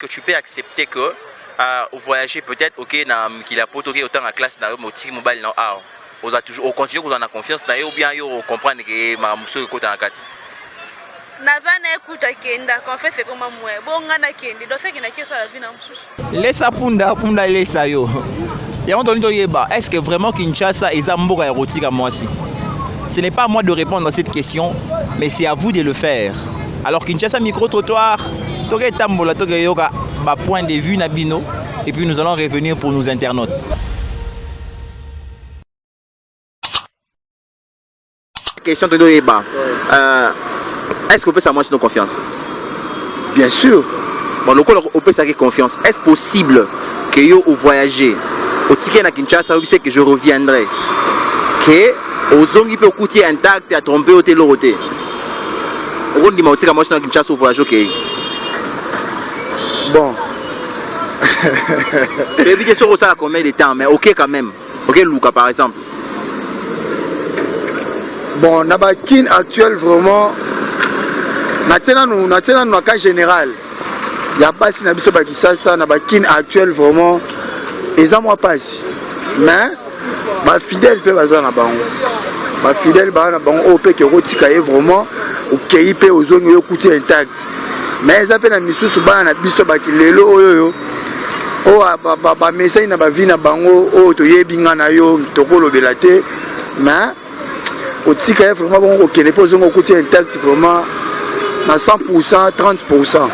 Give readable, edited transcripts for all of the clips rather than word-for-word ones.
Que tu peux accepter que euh, voyager peut-être ok na mikili ya poto oke otanga classe na yo mais otiki mobali na yo awa oza toujours ocontinue kozala na confiance na ye ou bien yo ocomprendre ke makambo mosusu ekota na kati? Naza na ye kutu akenda confiance ekoma moyen bo nga nakende donc soki nake osala vie na mosusu. Lesa punda, punda elesa yo. Yango tolingi toyeba, est-ce que vraiment Kinshasa eza mboka ya kotika mwasi? Ce n'est pas à moi de répondre à cette question, mais c'est à vous de le faire. Alors Kinshasa micro-trottoir, toke tambola, toke yoka ba point de vue na bino, et puis nous allons revenir pour nos internautes. Question tolingi toyeba, euh, est-ce que opesa mwasi no confiance? Bien sûr. Bon, lokola opesaki confiance, est-ce possible que yo ovoyage otiki na Kinshasa oyebisi que je reviendrai que ozongi mpe okuti ye intact atrompe yo te eloko te okondima otika mwasi na Kinshasa ovoyage okei? Bon. Toyebi te soki osala combien de temps mais oke quand même oke luka par exemple. Bon, na ba kin actuel vraiment natie nanu natie nanu na cas général ya basi na biso ba Kisasa na ba kin actuel vraiment eza mwa pasi mais ba fidèle mpe baza na bango ba fidèle baza na bango oyo mpe ke okotika ye vraiment okei mpe ozongi oyo okuti intact mais eza mpe na misusu bana na biso baki lelo oyo oyo oyo bamesani na bavi na bango oyo toyebi nga na yo tokolobela te mais kotika ye vraiment bongo kokende mpe ozongi okuti intact vraiment na 100 30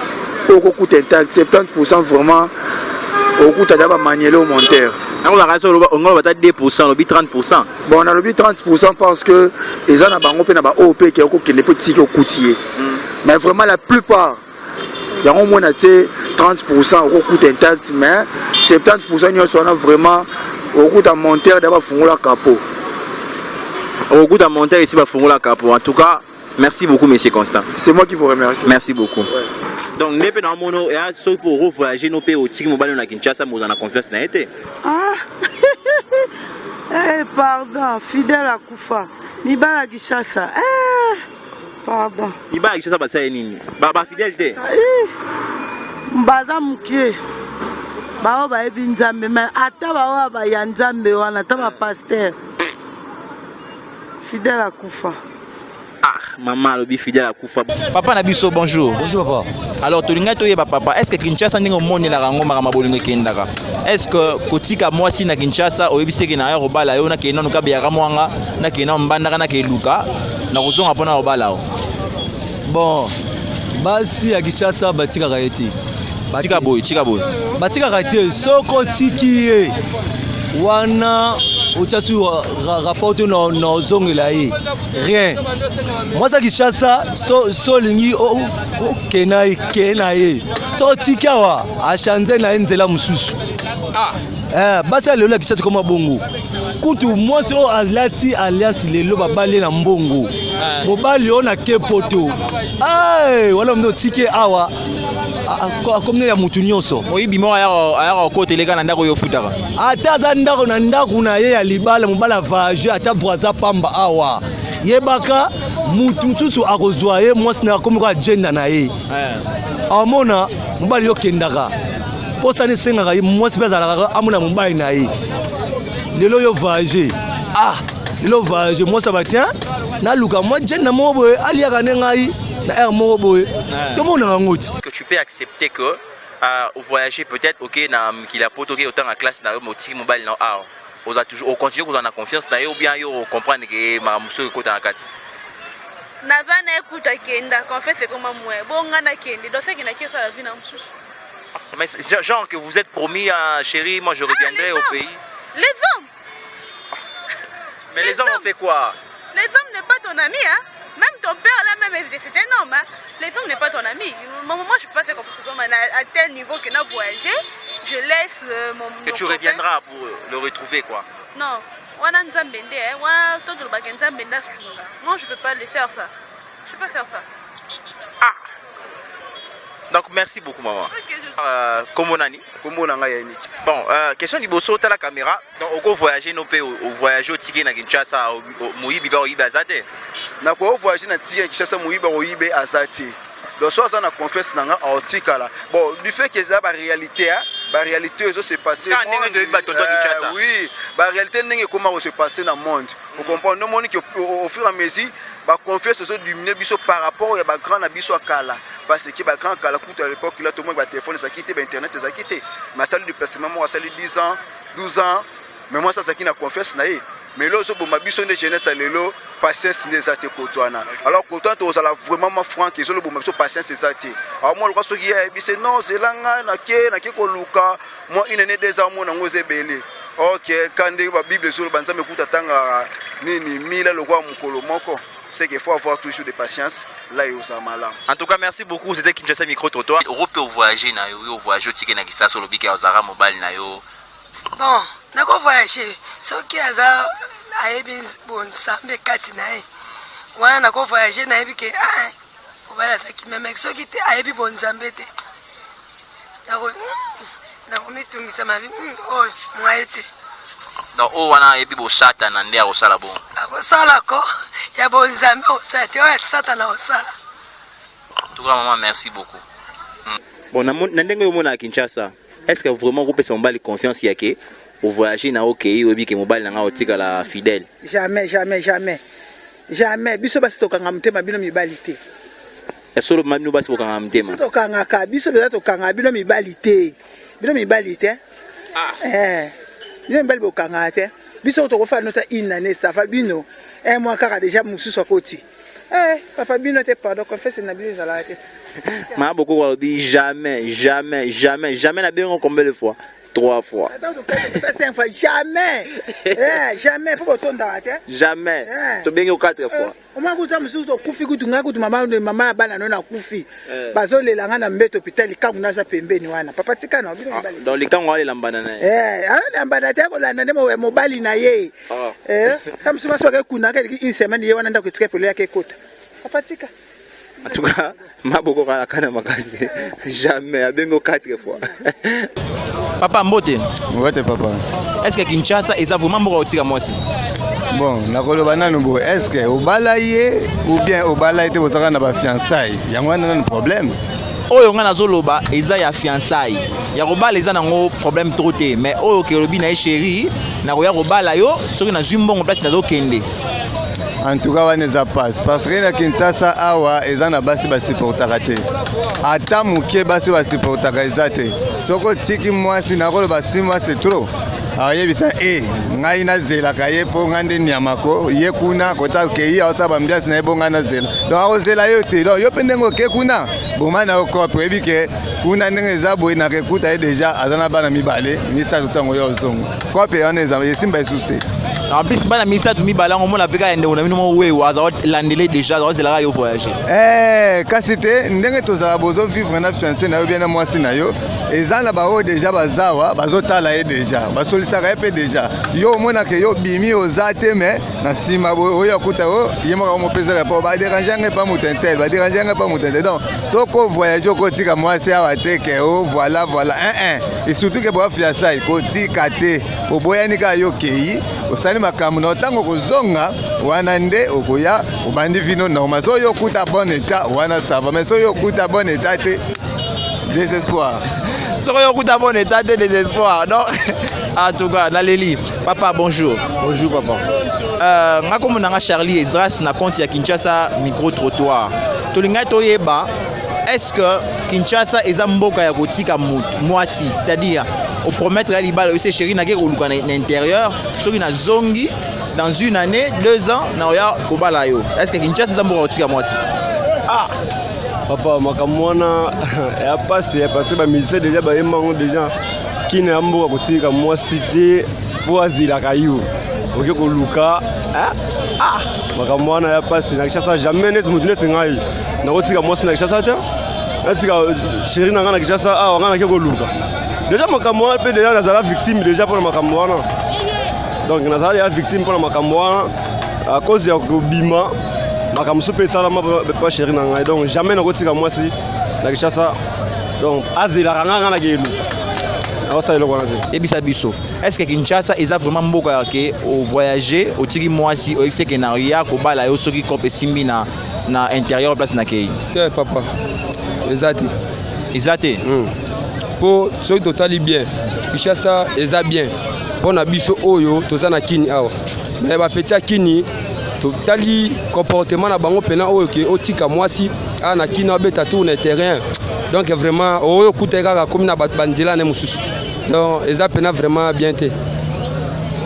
oyo okokuta intact 70 vraiment okuta da bamaniele au monteur. Yango ozalaka so oloba onga oloba ata 2 olobi 30. Bon, nalobi 30 parce que eza na bango mpe na baoyo mpe eke okokende mpe otiki okuti ye, mais vraiment la plupart yango omona te 30 okokuta intact, mais 70 nyonso wana vraiment okokuta monteur da bafungola capot. Okokuta monteur esi bafungola capot. En tout cas, merci beaucoup monsieur Constant. C'est moi qui vous remercie. Merci beaucoup. Ouais. Donc nde mpe na mono ya soki mpo okovoyage no mpe otiki mobali na Kinshasa moza na confiance na ye te. Ah. Eh, pardon, fidèle akufa. Mibala Kinshasa. Eh, pardon. Mibala Kinshasa basali nini? Ba ba fidèle te. Eh, baza mokie. Baoyo bayebi Nzambe, mais ata baoyo ba ya Nzambe wana, ata ba pasteur. Fidèle akufa. Ah, maman alobi fidèle akufa. Papa na biso bonjour. Bonjour papa. Alors tolingaki toyeba papa, est-ce que Kinshasa ndenge omonelaka yango makambo ya bolingo ekendaka? Est-ce que kotika mwasi na Kinshasa oyebisi eke na ya kobala yo nakende nanu kabeyaka mwanga nakende nanu mbandaka nakende luka nakozonga mpo na kobala yo? Bon, basi ya Kinshasa batikaka ye te. Tika boye, tika boye. Batikaka te soki otiki ye wana otya su rapport te na ozongela ye rien. Mwasi ya Kinshasa so so olingi okende na ye kee na ye soki otiki awa achange na ye nzela mosusu. Ah. Eh, basi ya lelo ya Kinshasa ekoma bongo. Kutu mwasi oyo alati alliance lelo babali ye na mbongo, mobali oyo na ke poto wana mde otiki ye awa akomi ya mutu nyonso. Moyibi moko ayaka kokoteleka na ndako oyo ofutaka. Ata aza ndako na ndako na ye ya libala, mobali avoyage ata braza pamba awa, yebaka mutu mosusu akozwa ye mwasi na akomi kaka agenda na ye. Amona mobali yo okendaka mposani esengaka ye mwasi mpe azalaka amona mobali na ye. Lelo yo voyage, ah lelo voyage mwasi aba tiens naluka mwa agenda moko boye aliaka nde ngai na aire moko boye tomonaka yango ti. Que tu peux accepter que euh, voyager peut-être ok na mikili ya poto oke otanga classe na yo mais otiki mobali na yo awa oza toujours ocontinue kozala na confiance na ye ou bien yo ocomprendre ke makambo mosusu ekota na kati? Naza na ye kutu akenda confiance ekoma moyen bo nga nakende donc soki nake osala vie na mosusu. Mais genre que vous êtes promis à chérie, moi je reviendrai ah, au pays. Les hommes. Mais les, les hommes, ont fait quoi? Les hommes n'est pas ton ami, hein. Même ton père là même c'est un homme, hein. Les hommes n'est pas ton ami. Moi, je peux pas faire confiance aux hommes à tel niveau que n'a voyagé. Je laisse euh, mon. Que tu reviendras pour le retrouver quoi. Non. Wana nzambe nde, hein. Wana toto lobaka nzambe nde asunga. Moi je peux pas le faire ça. Je peux pas faire ça. Ah. Donc merci beaucoup maman. Okay, je... euh, kombo nani? Kombo na ngai Yannick. Bon, euh, question liboso tala caméra. Donc oko voyager no pe o voyager otiki na Kinshasa moyibi ba oyibi aza te. Na ko voyager na tiki na Kinshasa moyibi ba oyibi aza te. Donc so aza na confiance na nga, aotikala. Bon, du fait que eza baréalité, baréalité ezo se passer. Kaka ndenge toyebi batonton Kinshasa. Oui, baréalité ndenge ekóma kose passer na monde, ocomprendre? Nomoni ke au fur et à mesure baconfiance ezodiminuer biso par rapport ya bagrand na biso ya kala, parce que bagrand kala kutu, à l'époque là, tomoni batelefone ezalaki te, bainternet ezalaki te, mais asali déplacement moko, asali 10 ans, 12 ans, mais mwasi azalaki na confiance na ye. Mais lelo ozoboma biso nde jeunesse ya lelo, patience nde eza te koto wana. Alors koto wana tozala vraiment ma franc, ezoloboma biso, patience eza te. Alors mwa lokwa soki ye ayebise non, zela ngai nake koluka mwa une année, 2 ans, mona yango eza ebele. Ok, ka ndenge babible ezoloba, Nzambe ekuta tangaka nini mila lokwa mokolo moko, c'est qu'il faut avoir toujours de patience là et ozala malamu. En tout cas, merci beaucoup. C'était Kinshasa Micro Trottoir. Oro mpe ovoyage na yo, yo ovoyage, otike na Kisasa, olobi ke ozalaka mobali na yo. Bon, nakovoyage soki aza ayebi bonsambe kati na ye wana, nakovoyage, nayebi ke ah, mobali azalaki meme. Soki te, ayebi bonzambe te, nakomitungisa mabi oyo mwaye te. Donc oyo wana ayebi bosatana nde akosala bongo? Akosala ko ya bonzambe akosala te, oyo ya satana akosala. En tout cas, maman, merci beaucoup. Bon, na ndenge oyo omonaka Kinshasa, est ce que vraiment okopesa mobali confiance ya ke ovoyage na okei, oyebi ke mobali na ngai otikala fidèle? Jamais, jamais, jamais, jamais. Biso basi tokanga motema, bino mibali te. Ya solo, ma bino basi bokanga motema? Biso tokangaka, biso mpenza tokangaka, bino mibali te, bino mibali te. Eh, bino mibali bokangaka te. Biso tokofala nota une année, ça va. Bino un mois kaka, déjà mosusu akoti. Eh, papa, bino te, pardon, confiance na bino ezalaka te. Mama Bokoko alobi jamais, jamais, jamais, jamais. Na bengo combien de fois? Trois fois. Ata cinq fois, jamais. Eh, jamais, mpo botondaka te. Jamais. Eh. Tobengi yo quatre fois. Omwana kutu mosusu tokufi kutu, ngai kutu mama, mama ya bana no nakufi, Eh. bazolela ngai na mbeto hôpital, likangu naza pembeni wana. Papa, tika na bino mibali. Donc likango alelambana na ye? Eh, alambana te, akolanda nde mobali na ye. Ah. Eh, ta mosusu basi bakekundaka eleki une semaine, ye wana ndako etika epolo yaka ekota. Papa, tika. En tout cas, maboko kalaka na makasi, jamais. Abengi yo quatre fois. Papa, mbote. Mbote, papa. Est ce que Kinshasa eza vraiment mboka kotika mwasi? Bon, nakoloba nanu boye: est ce que obala ye ou bien obala ye te, bozalaka na bafiançailles? Yango wana nanu problème. Oyo ngai nazoloba eza ya fiançailles. Ya kobala eza nango problème trop te, mais oyo ke olobi na ye: chéri, nakoya kobala yo soki nazwi mbongo place nazokende. En tout cas, wana eza passe, parce que na Kinshasa awa eza na basi basupportaka te ata moke. Basi basupportaka eza te. Soki otiki mwasi, nakoloba 6 mois c'est trop. Ayebisa e ngai nazelaka ye mpo ngai nde nyamako ye kuna kota okei, aosala bambiasi na ye, bo ngai nazela. Donc akozela yo te. Donc yo mpe ndenge oke kuna, boma na yo cope, oyebi ke kuna ndenge eza boye, nakekuta ye déjà aza na bana mibale, misato. Ntango yo ozonga, cope wana eza esimba lisusu te. En plus bana misato, mibale yango omona mpe kaka ya ndeko na bino mo wewa aza landele déjà, aza ozelaka yo voyage. Eh, kasi te ndenge tozala, bozovivre na fiancé na yo bien na mwasi na yo, eza na baoyo déjà bazawa, bazotala ye déjà, basolisaka ye mpe déjà. Yo omonaka yo obimi, oza te, me na nsima boye oyo akuta o ye moko akomopesaka po badéranger yango epa moto un tel, badéranger yango epa moto un tel. Donc soki ovoyage, okotika mwasi awa te ke o voilà voilà un un, et surtout ke boya fiançailles, kotika te. Oboyani kaka, yo okei, osali makambo na ntango kozonga wana nde okoya obandi vino normal. So oyo okuta bon état wana, ça va, mais so oyo okuta bon état te, désespoir. Soki oyo okuta bon état te, désespoir. Donc en tout cas, naleli. Papa, bonjour. Bonjour, papa. Nga kombo na nga Charlie Esdras, na compte ya Kinshasa Micro Trottoir. Tolingai toyeba, est ce que Kinshasa eza mboka ya kotika motu mwasi, c'est-à-dire opromettre ya libala, oyo se chéri, nake koluka na intérieur, soki nazongi dans une année, 2 ans, na oya kobala yo? Est ce que Kinshasa eza mboka ya kotika mwasi? Ah papa, makambo wana ya pasi ya parce bamusicien déjà bayemba yango déjà. Kini ya mboka kotika mwasi te mpo azelaka yo oke koluka. Ah, makambo wana ya pasi na Kinshasa, jamais. Neti motu neti ngai, nakotika mwasi na Kinshasa te, natika chéri na ngai na Kinshasa awa, ngai nake koluka. Déjà makambo wana mpe déjà nazala victime déjà mpona makambo wana. Donc nazala ya victime mpona makambo wana à cause ya kobima makambo mosusu mpe esalama pa chéri na ngai. Donc jamais nakotika mwasi na Kinshasa. Donc azelaka ngai, ngai nake eluka, nakosala eloko wana te. Yebisa biso, est ce que Kinshasa eza vraiment mboka ya ke ovoyage, otiki mwasi, oyebisi ke na ya kobala yo soki cope esimbi na intérieur place nakei? Te, papa. Eza te. Eza te. Mpo soki totali bien, Kinshasa eza bien mpo na biso oyo toza na Kini awa, mais bapeti ya Kini, totali comportement na bango mpena oyo ke otika mwasi awa na Kini, abeta tour na terrain. Donc vraiment oyo okuta ye kaka akomi na bato banzela ne mosusu. Donc eza mpena vraiment bien te.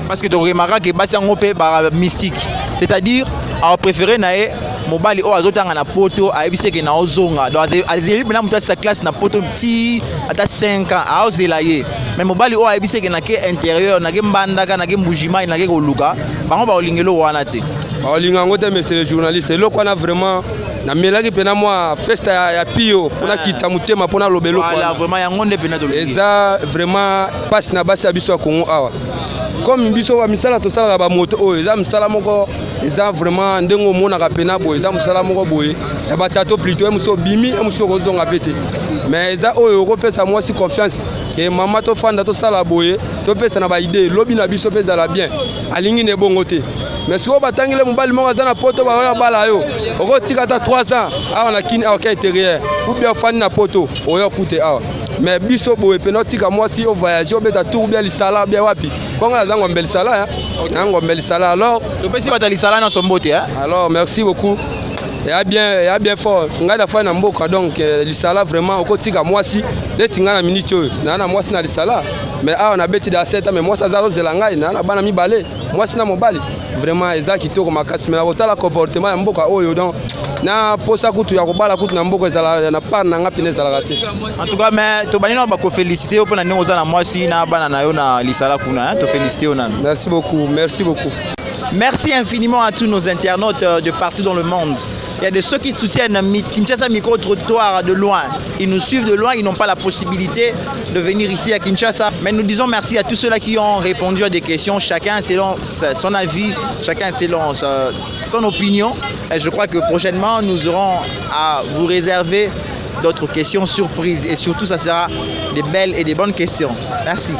Parce que toremarquaka ke basi yango mpe ba mystique, c'est-à-dire apréféré na ye mobali oyo azotanga na Poto, ayebisi eke na ozonga. Donc azeli mpena moto asisa classe na Poto ti ata 5 ans, aozela ye. Mais mobali oyo ayebisi eke nake intérieur, nake Mbandaka, nake Mbujimai, nake koluka bango, bakolinga eloko wana te. Bakolinga yango te. Monsieur le journaliste, eloko wana vraiment namelaki mpena mwa festa ya pio mpona kitisa motema, mpona aloba eloko. Voilà, vraiment yango nde mpena tolobi. Eza vraiment mpasi na basi ya biso ya Kongo awa. Comme biso bamisala tosalaka bamoto oyo, eza mosala moko, eza vraiment ndenge omonaka mpena boye, eza mosala moko boye ya batato plutôt. Ye mosusu obimi, ye mosusu okozonga mpe te. Mais eza oyo okopesa mwasi confiance ke mama, tofanda, tosala boye, topesa na baidées, lobi na biso mpe ezala bien. Alingi na ebongo te. Mais sikoyo batangele mobali moko aza na Poto, baoya bala yo, okotika ata 3 ans awa na Kini awa ka intérieur, ou bien ofandi na Poto, oyo okute awa. Mais biso boye mpena otika mwasi, ovoyage, obeta tour bia lisala bia wapi, kongo naza ngombe lisala na ngombe lisala. Alors topesi bato ya lisala nyonso mbote. Alors merci beaucoup. Ya bien, ya bien fort. Ngai nafai na mboka, donc lisala vraiment okotika mwasi neti ngai na miniti oyo naa na mwasi na lisala, mais awa nabeti da 7, mais mwasi aza kozela ngai, naa na bana mibale, mwasi na mobali. Vraiment eza kitoko makasi. Mais na kotala comportement ya mboka oyo, donc na posa kutu ya kobala kutu na mboka ezala na part na nga mpena ezalaka te. En tout cas, mais tobandi nano bakofélicité yo mpona ndenge oza na mwasi na bana na yo na lisala kuna. Tofélicité yo nano. Merci beaucoup, merci beaucoup. Merci infiniment à tous nos internautes de partout dans le monde. Il y a de ceux qui soutiennent Kinshasa Micro-Trottoir de loin. Ils nous suivent de loin, ils n'ont pas la possibilité de venir ici à Kinshasa. Mais nous disons merci à tous ceux-là qui ont répondu à des questions, chacun selon son avis, chacun selon son opinion. Et je crois que prochainement, nous aurons à vous réserver d'autres questions surprises. Et surtout, ça sera des belles et des bonnes questions. Merci.